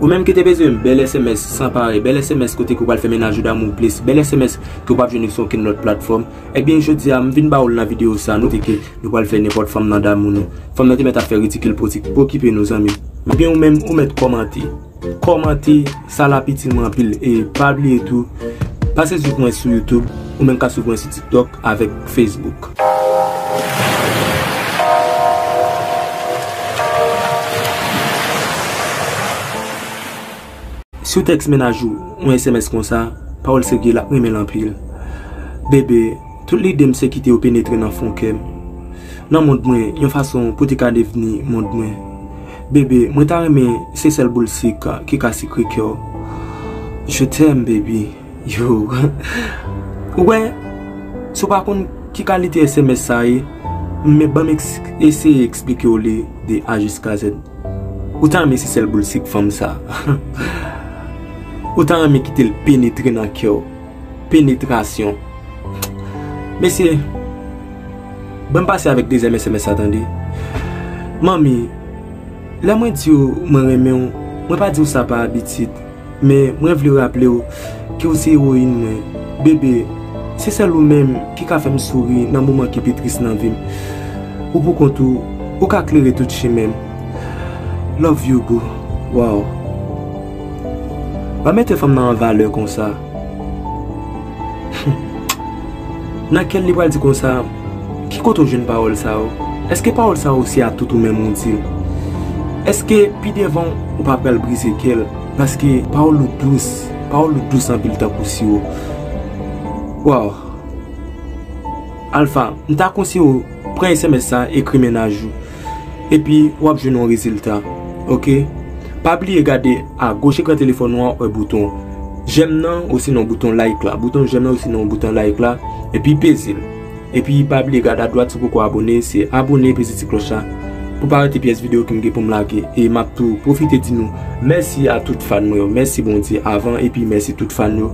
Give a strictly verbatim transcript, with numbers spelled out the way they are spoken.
Ou menm ki te bezwen bèl S M S san parèy, bèl S M S kote ke w pral fè mennaj ou damou plis, bèl S M S ke w p ap jwenn li sou okenn lòt platfòm, ebyen, jodi a, m vin ba w l nan videyo sa, nou di ke nou pral fè nenpòt fanm nan damou nou. Fanm nan te mèt ap fè ridikil pou ti, pou okipe nou, zanmi. Ebyen, ou menm, ou mèt kòmante. Kòmante, sa l ap itil mwen anpil. E pa bliye tou, pase swiv mwen sou YouTube, ou menm ka swiv mwen sou TikTok avèk Facebook. Si w tèks mennaj ou yon S M S konsa, pawòl serye l ap renmen l anpil. Bebe, tout lide m se kite yo penetre nan fon kè m, nan mond mwen, yon fason pou te ka devni mond mwen. Bebe, mwen ta renmen se sèl boul sik ki ka sikre kè w. Je t'aime, baby. Yo. Ou wè, si w pa konn ki kalite S M S sa ye, men ban m eks-, eseye eksplike w li de A jiska Z. Ou ta renmen se sèl boul sik fanm sa. Ou ta renmen kite l penetre nan kè w. Penetrasyon. Mesye, ban m pase avèk dezyèm S M S sa, tande. Manmi, lè mwen di w mwen renmen w, mwen pa di w sa pa abitid. Men mwen vle raple w ke w se ewoyin mwen. Bebe, se sèl ou menm ki ka fè m souri nan moman ki pi tris nan vi m. Ou pou kont ou, ou ka klere tout chemen m. Love you, boo. Wow. Pa mete fanm nan an valè konsa. Nan kè l li pral di konsa, ki kote w jwenn pawòl sa yo? Èske pawòl sa yo se a tout ou menm ou di l? Èske pi devan ou pa pral brize kè l? Paske pawòl ou dous, pawòl ou dous anpil tankou siwo. Wow. Alpha, m ta konseye w pran S M S sa, ekri mennaj ou. Epi w ap jwenn yon rezilta. Oke? Pa bliye gade agoch ekran telefòn ou an, w ap wè bouton j'aime nan, osinon bouton like la. Bouton j'aime nan, osinon bouton like la. Epi peze l. Epi pa bliye gade adwat si w poko abone, se abone, peze ti klòch la pou pa rate pyès videyo ke m gen pou m lage. E m ap tou pwofite di nou mèsi a tout fan mwen yo. Mèsi Bondye avan, epi mèsi tout fan yo.